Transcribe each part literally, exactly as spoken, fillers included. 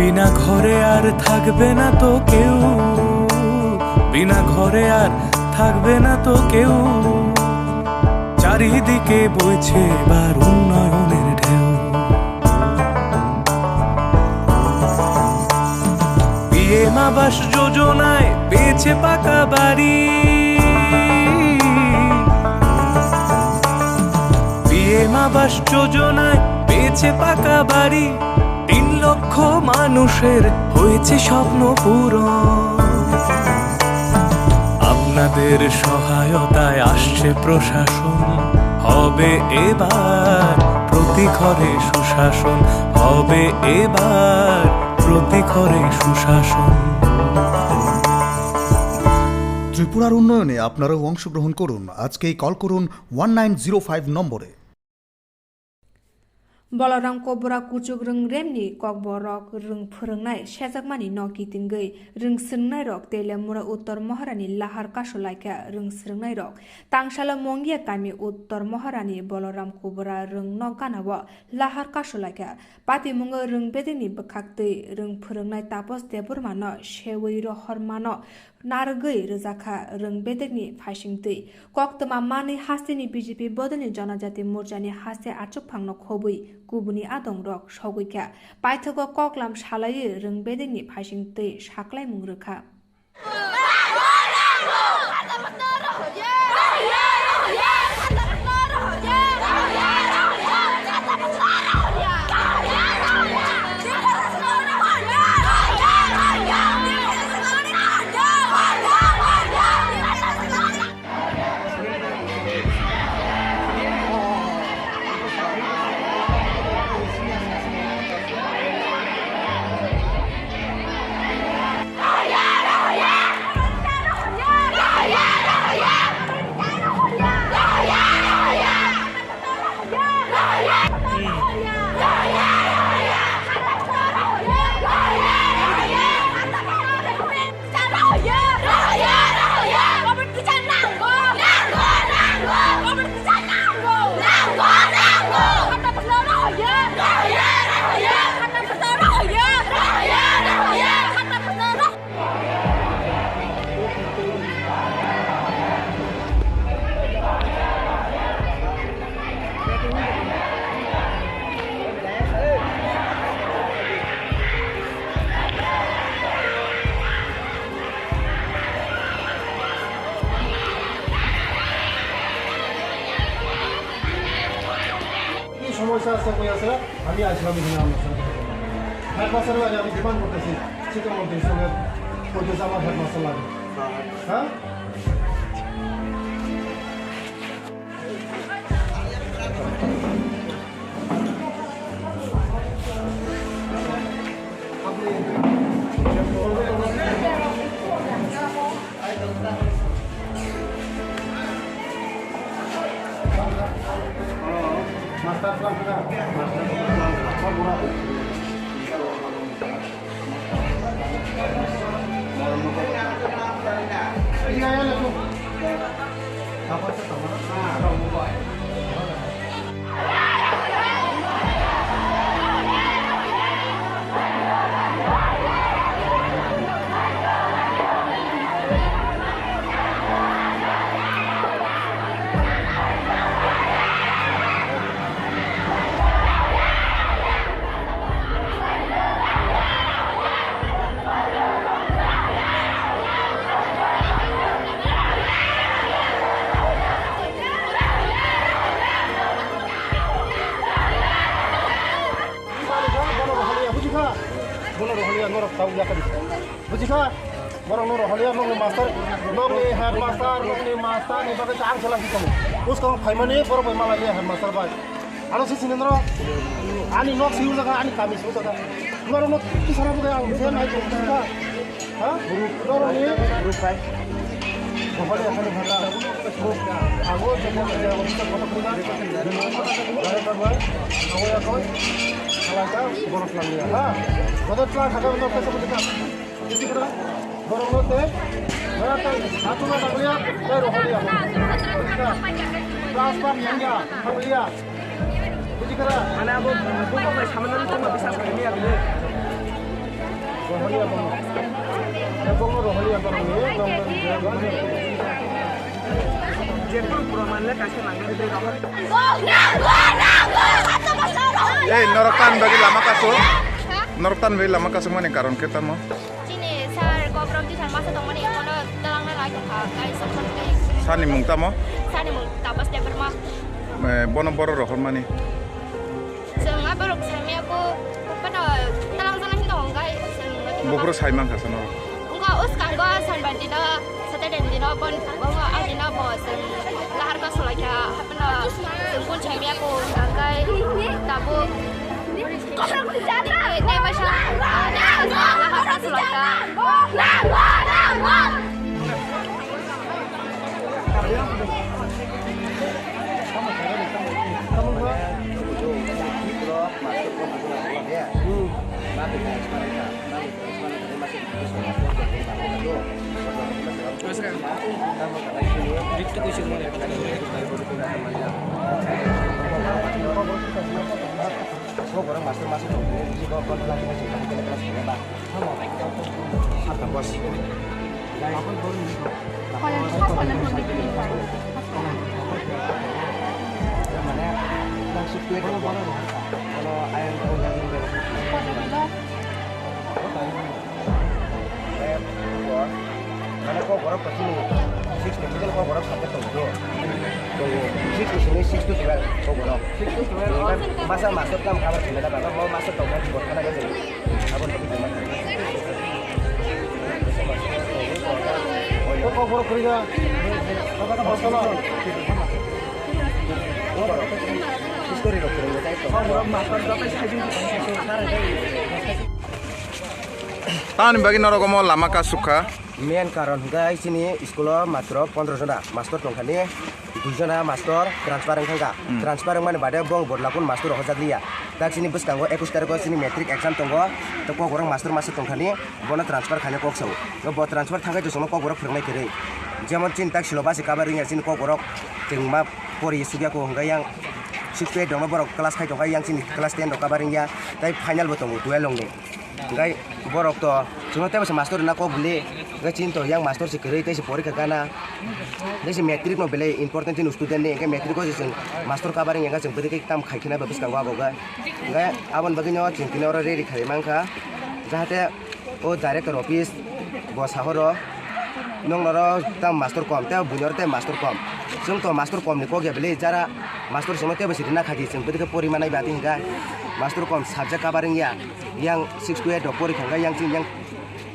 বিনা ঘরে আর থাকবে না তো কেউ, বিনা ঘরে আর থাকবে না তো কেউ, চারিদিকে বইছে এবার উন্নয়নের ঢেউ। পিএম আবাস যোজনায় পেয়েছে পাকা বাড়ি, পিএম আবাস যোজনায় পেয়েছে পাকা বাড়ি, তিন লক্ষ মানুষের হয়েছে স্বপ্ন পূরণ। আপনাদের সহায়তায় আসছে প্রশাসন, হবে এবার প্রতি ঘরে সুশাসন, হবে এবার প্রতি ঘরে সুশাসন। ত্রিপুরার উন্নয়নে আপনারাও অংশগ্রহণ করুন। আজকেই কল করুন ওয়ান নাইন জিরো ফাইভ নম্বরে। Boloram Kobra kuchuk rwng remni kokborok rwng phwrwngnai sejakmani no kitingwi rwng swrwngnairok Telemura Uttor Moharani lahar kasulaikha rwng swrwngnairok. Tangsalo Mongia kami Uttor Moharani Boloram Kobra rwng no ganao lahar kasulaikha. Patimungo rwng bedekni bwkhaktwi rwng phwrwngnai Tapos Debbarmano sewi rohormano narwgwi rwjakha rwng bedekni phaisingtwi. Koktwma manwi hasteni B J P bodolni Jonojati Morchani haste achukphangno khobwi kubuni adongrok sogwikha. Paithago koklam salaiwi rwng bedekni phaisingtwi saklaimung rwkha. কি সমস্যা আছে কই আছে? আমি আসলাম এখানে আপনার সাথে কথা বলতে। হেডমাস্টার লাগে, আমি ডিমান্ড করতেছি শিক্ষামন্ত্রীর সঙ্গে বলতেছি আমার হেডমাস্টার লাগে। হ্যাঁ? Bono roholiya, norok tau yakadi. Bujikha? Borok no roholiya, nokni master, nokni headmaster, nokni master ni bagwi ta ang selai si tongo. Buskang phaimani borok bai malai ya headmaster bai. Ano si sini noro, ani nok si ujaga, ani kami si ujaga. Noro nok kisana bukai ang je nai ko bujikha. Ha? Noro ni. Roholiya khani khata. Ago je mo je office koto khata. Ago ya koi. Alai ta borok lang ya. Ha? Koto tla khata nok kasa bujikha. Bujikha? Borok no te, mera tai, hatu na tanglia, tai roholiya. Bujikha? Class pa thangya, tanglia. Bujikha? Mane abo, buko bai samana ni tongma bisas khaimya bini. Ei, norok tan bagwi lama kasu. Norok tan bagwi lama kasumani karon khe tamo? Chini sir, Gobram teacher masa tongmani, bono twlangna lai tongkha, guys, sir ni mung tamo? Sir ni mung Tapas Debbarma. Eh, bono boro rohormani? Chwng a borok saimaya kho, phano talang jana hinwi tongo, guys, chwng. Buphuru sai mankha sano? Wngkha, o swkango Sanbari dino, Saturday dino, bon, bo, a dino bo chwng lahar kha sulaikha, haphano chwng kun saimaya kho, hwnkha khe tabuk. Mane kok borok to chini six ni, chini kok borok subject tongo. Tongo. Six ni simi six to twelve kok borok. Six to twelve. Masa master kam cover khaina da baba, mo master tong kha keyboard khana ga jeng. Abo to kok borok khori ga. Baba ka bosolo. History rok khori ga tai to. Kok borok master jotai sai jeng. Tamoni bagwi norok omo lama kasuk kha? Main karon hwnkhe chini school o matro pondro jona mastor tongkha ni, dui jona mastor transfer wngkha kha. Hmm. Transfer wngmani bade bong borla kun mastor rohorjak liya. Ta chini bwskango ekus tarikh o chini matric exam tongo, ta kok borok mastor masa tongkha ni, bono transfer khaina kok sao. Bo transfer thangkhe to chwngno kok borok phwrwngnai kwrwi. Jemon chini tak syllabus cover wngya chini kok borok chwng ma pori sugya ko hwnkha yang six to eight rokno borok class khai tongkha, yang chini class ten rok cover wngya, tai final bo tongo twelve rokni. Hwnkhe borok to chwngno teibo se mastor rwna kok bwlwi, hwnkhe chini to yang mastor se kwrwi tei se porikha gana. Tei se matric no belai important chini student ni, hwnkhe matric o se chwng mastor cover wngya, hwnkhe chwng bwrwi khe tam khai khina bai bwskango ago hwnkhe. Hwnkhe aboni bagwi no chwng tini oro ready khlai mankha, jahate o director office bo sahoro. Nwng noro tamo mastor kom, tei buini oro tei mastor kom. Chwng to mastor kom ni kok ya bwlwi, jara mastor chwngno teibo se rina kha di, chwng bwdikhe pori manai ba tei hwnkha mastor kom subject cover wngya. Yang six to eight rok pori thangkha, yang chini yang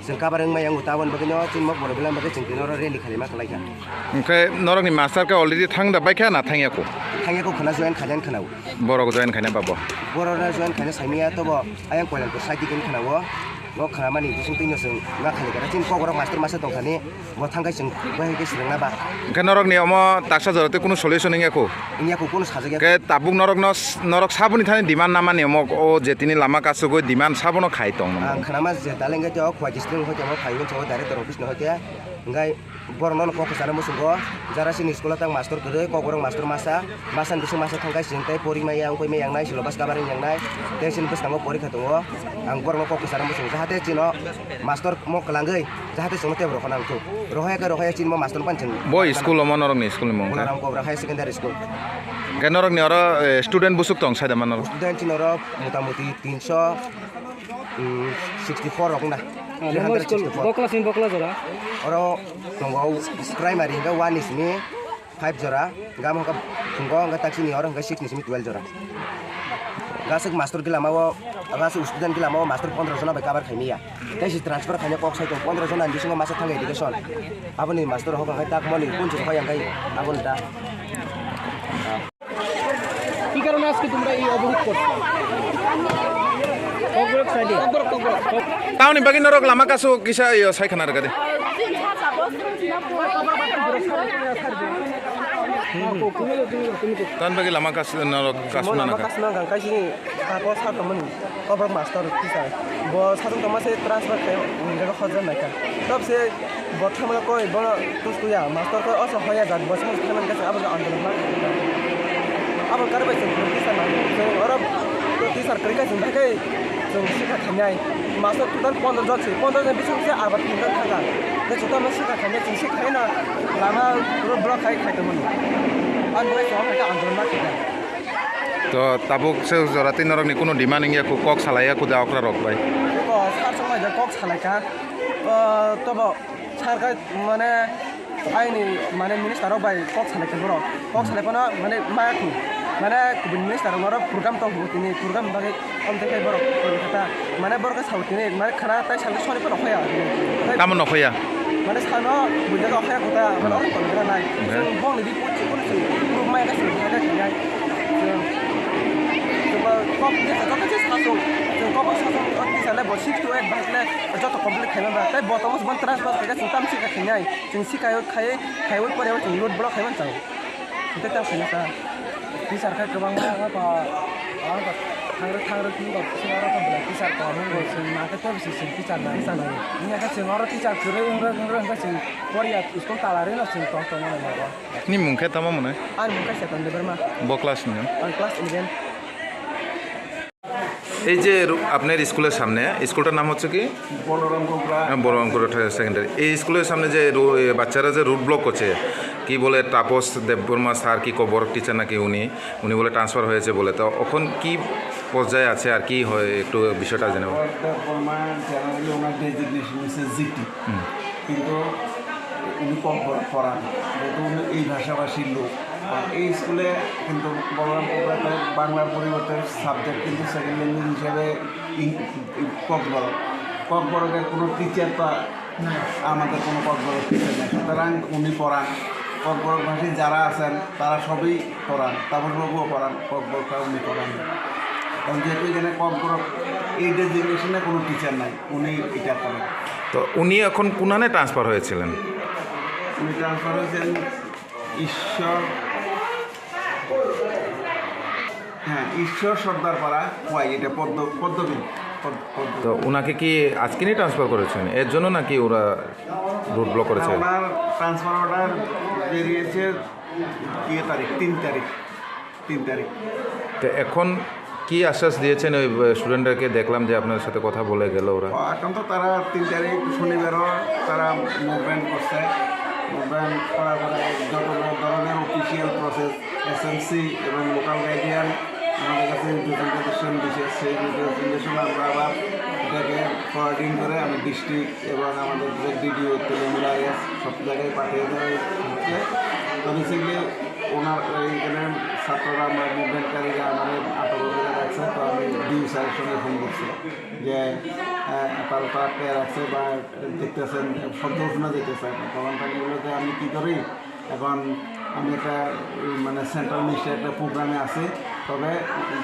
chwng cover wngmai, yang taboni bagwino chini mok borok belai bagwi chwng tini oro rally khaima khlai kha. Hwnkhe norokni mastor khe already thang da bai kha na thangya kho? Thangya kho khwna join khaina khwna. Borok join khaina ba bo? Borok join khaina saimaya tobo ayang Koilanpur side digi khwna o. Bo khanamani bising twi no chwng ma khali kara chini kok borok mastor masa tongthani, bo thangkai chwng bai khe swrwngna ba. Hwnkhe norokni omo taksa jora tei kunu solution wngya kho? Wngya kho, kunu sajak ya. Khe tabuk norokno s-, norok saboni thani demand namani omo o je tini lama kasugwi demand sabono khai tong nang? Ang khanama je talengke tei o Khowai district ni hoite omo phaiwi chao director office ni hoite, hwnkhe borokno kok kwcharo muchungo, jara chini school o tang mastor kwrwi, kok borok mastor masa, masa ni bising masa thangkai chwng tei pori maya, wngwi maya wngnai, syllabus cover wngya wngnai, tei chini bwskango porikha tongo. Ang borokno kok kwcharo muchungo, jahate chini o mastor mo kwlangwi, jahate chwngno tei borokno nangthok. Rohorya khe rohorya chini mo mastor phano chwng. Bo school omo norokni school ni mung khe? Bolaram Cobra Higher Secondary School. Hwnkhe norokni oro, eh, student busuk tong sai da mano? Student chini oro motamuti tinso, mm, sixty four rok wngna. Ah, three hundred sixty four. Bo class ni bo class jora? Oro tongo primary hwnkhe one ni simi five jora, gamo hwnkhe phungo hwnkhe taksini oro hwnkhe six ni simi twelve jora. Gaswk mastor gila mao, gaswk student gila mao mastor pondro jona bai cover khaimaya. Tei si transfer khaina kok sai tong pondro jona ni bisingo masa thang education. Aboni mastor hok hwnkhe tak moni kun chuk hoi hwnkhe aboni da. কি কারণে আজকে তোমরা এই অবরোধ করছো? ককবরক সাইডে। Tamoni bagwi norok lama kasu kisa yo sai khana rwgadi. Tamoni bagwi lama kasu norok kasu nana ka. Kasu nang kang kaisini ako sa tongmani. Kobor master teacher. Bo satung tongma se transfer khe, hwnjago hojak naikha. Tab se bo thangma koi, bono tus kuya, master koi oso hoya jak, bo se thangmani kaisa abo andolon ma. Abo karbai se teacher na. Se oro teacher kari kaisa bakai Chwng sikha khainai, master total pondro jon se, pondro jon bising se arba tin jon thangkha. Tei chwng tamo sikha khainai, chwng sikha khaina lama road block khai khai tongmani. Ani bagwi chwng khaikha andolon ma khaikha. To tabuk se jora tei norokni kunu demand wngya ku, kok salaiya ku da okra rok bai? Ko sar chwng bai da kok salaikha. O, tobo sar kha mane aini mane minister rok bai kok salai khe borok. Kok salai phano mane ma khu. Mane kubun minister rok norok program tong tini program bagwi amte khe borok kok kata mane borok khe sao tini mane khana tai sal sori phano khoya. Tamo no khoya? Mane sano buja rok khoya kota mane oro tong kra nai. Oke. Chwng bong ni report chwng kono chwng proof mai ka chwng kha kha kha. Chwng kok ni kha kok khe sa chwng kok sa chwng kok ni sale bo six to eight bhag le joto complete khaima ba. Tai bo tamo ban transfer kha chwng tam sika khainai. Chwng sika yo khai khai oi pore chwng road block khai ban chang. Tei tam khaina sa. Teacher khe kwbangma wngkha, wngkha thangrwk thangrwk wngkha, oro teacher kom wngkha, chwng ma khe tei bisi chwng teacher nai. Teacher nai. Wngya khe chwng oro teacher kwrwi wngrwk wngrwk wngkha chwng poriya school tala rwino chwng tong tongmani nogo. Ni mung khe tamo mwnai? Ani mung khe Chetan Debbarma. Bo class ni? Ang class eleven. এই যে রু- আপনার স্কুলের সামনে, স্কুলটার নাম হচ্ছে কি? বলরাম কোবরা। হ্যাঁ, বলরাম কোবরা হায়ার সেকেন্ডারি। এই স্কুলের সামনে যে রো- এ, বাচ্চারা যে রোড ব্লক করছে, কি বলে তাপস দেববর্মা স্যার কি কবর টিচার নাকি উনি, উনি বলে ট্রান্সফার হয়েছে বলে, তো এখন কি পর্যায়ে আছে আর কি হয় একটু বিষয়টা জানাবো। দেববর্মা জেনারেলি ওনার ডেজিগনেশন হচ্ছে জিটি। হুম। কিন্তু উনি কম পড়া-, পড়ান, যেহেতু উনি এই ভাষাভাষীর লোক। আর এই স্কুলে কিন্তু বলরাম কোবরাতে বাংলার পরিবর্তে সাবজেক্ট কিন্তু সেকেন্ড ল্যাঙ্গুয়েজ হিসেবে ইং-, ককবরক। ককবরকের কোনো টিচার তো আমাদের কোনো ককবরক টিচার নেই। সুতরাং উনি পড়ান, ককবরক ভাষী যারা আছেন তারা সবই পড়ান, তাপসবাবুও পড়ান, ককবরকটা উনি পড়ান। কারণ যেহেতু এখানে ককবরক এই ডেজিগনেশনে কোনো টিচার নাই, উনি এটা করেন। তো উনি এখন কোনানে ট্রান্সফার হয়েছিলেন? উনি ট্রান্সফার হয়েছেন ঈশ্বর, হ্যাঁ, ঈশ্বর সর্দারপাড়া, ওয়াই, এটা পদ্ম, পদ্মবিল, পদ্ম, পদ্ম। তো ওনাকে কি আজকেরই ট্রান্সফার করেছেন, এর জন্য নাকি ওরা রোড ব্লক করেছে? না, ওনার ট্রান্সফার অর্ডার বেরিয়েছে ইয়ে তারিখ, তিন তারিখ, তিন তারিখ। তো এখন কি আশ্বাস দিয়েছেন ওই, আহ, স্টুডেন্টদেরকে? দেখলাম যে আপনার সাথে কথা বলে গেল ওরা। এখন তো তারা তিন তারিখ শনিবারও তারা মুভমেন্ট করছে। মুভমেন্ট করার পরে যত ধরনের অফিসিয়াল প্রসেস, এসএমসি এবং লোকাল গার্ডিয়ান আমাদের কাছে রিপ্রেজেন্টেশন দিছে। সেই রিপ্রেজেন্টেশন আমরা আবার এটাকে ফরওয়ার্ডিং করে আমি ডিস্ট্রিক্ট এবং আমাদের যে ডিডিও তেলেঙ্গানা সব জায়গায় পাঠিয়ে দেওয়া হচ্ছে। তো রিসেন্টলি ওনার এইখানে ছাত্ররা, আমার মুভমেন্টকারীরা আমাদের আটক করে রাখছে, তো আমি ডিউ স্যারের সঙ্গে ফোন করছি যে, আহ, তারা তো আটকে রাখছে বা দেখতেছেন, শব্দ শোনা যাইতেছে না। তখন তাকে বললো যে, "আমি কী করি, এখন আমি একটা, উম, মানে সেন্ট্রাল মিনিস্টার একটা প্রোগ্রামে আছি, তবে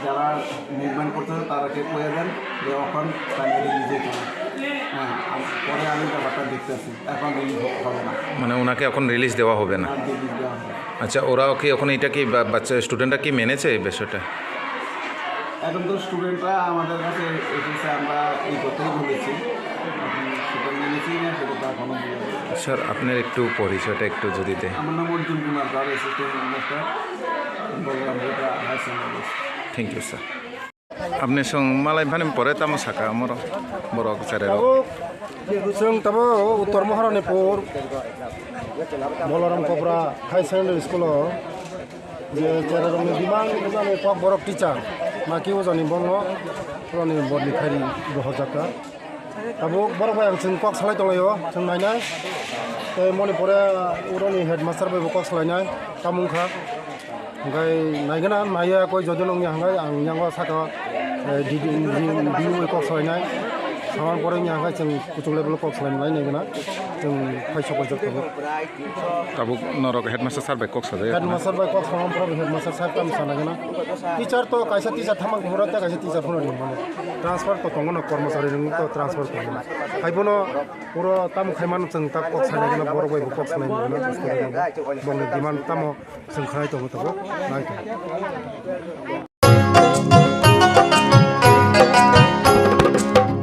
যারা মুভমেন্ট করতেছে তারাকে কয়ে দেন যে এখন তাকে রিলিজ দিতে হবে।" হ্যাঁ, আম-, পরে আমি ব্যাপারটা দেখতেছি, এখন রিলিজ হ-, হবে না। মানে ওনাকে এখন রিলিজ দেওয়া হবে না? আর রিলিজ দেওয়া হবে না। আচ্ছা, ওরাও কি এখন এটা কি বা-, বাচ্চা স্টুডেন্টরা কি মেনেছে এই বিষয়টা? এখন তো স্টুডেন্টরা আমাদের কাছে এসেছে, আমরা এই কথাই বলেছি। এখন সেটা মেনেছি না, সেটা তো এখনো বলা যাবে না। স্যার, আপনার একটু পরিচয়টা একটু যদি দেন। আমার নাম Arjun Kumar Kar, assistant headmaster, Balarampur higher secondary school. Thank you, sir. Apni chwng malai phani pore tamo saka omoro borok chererok? Tabuk chwng tabo Uttor Maharanipur Bolaram Kopra High Secondary School o je chererokni demand wngmani kok borok teacher maki ujani bongno roni bodni khairi rohorjakha. Tabuk borok bai ang chwng kok salai tonglaio, chwng nainai. Tei moni pore uroni headmaster bai bo kok salainai, tamo wngkha. Hwnkhe naigana, naiya koi jodi nongya hwnkhe ang yango saka, eh, D D, D D bai kok salainai. Samani pore wngya hwnkhe chwng kuchuk level kok salainai naigana. Chwng phaisok bai jok tabuk. Tabuk norok headmaster sir bai kok sajak. Headmaster bai kok samani pore headmaster sir tamo sana gana. Teacher to kaisa teacher thamang kumura ta kaisa teacher phano ring mano. Transfer to tongo no, kormochari ring to transfer tongo. Haibono puro tamo khaimano chwng ta kok sana gana, borok bai bo kok sanai mano. Bongni demand tamo chwng khlai tongo tabuk. Nai tongo.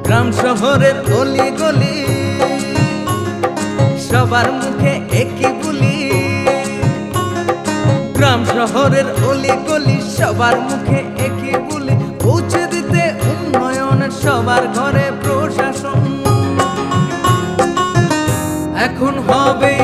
গ্রাম শহরের অলি গলি, সবার মুখে একই বুলি। গ্রাম শহরের অলি গলি, সবার মুখে একই বুলি। পৌঁছে দিতে উন্নয়নের সবার ঘরে প্রশাসন। এখন হবে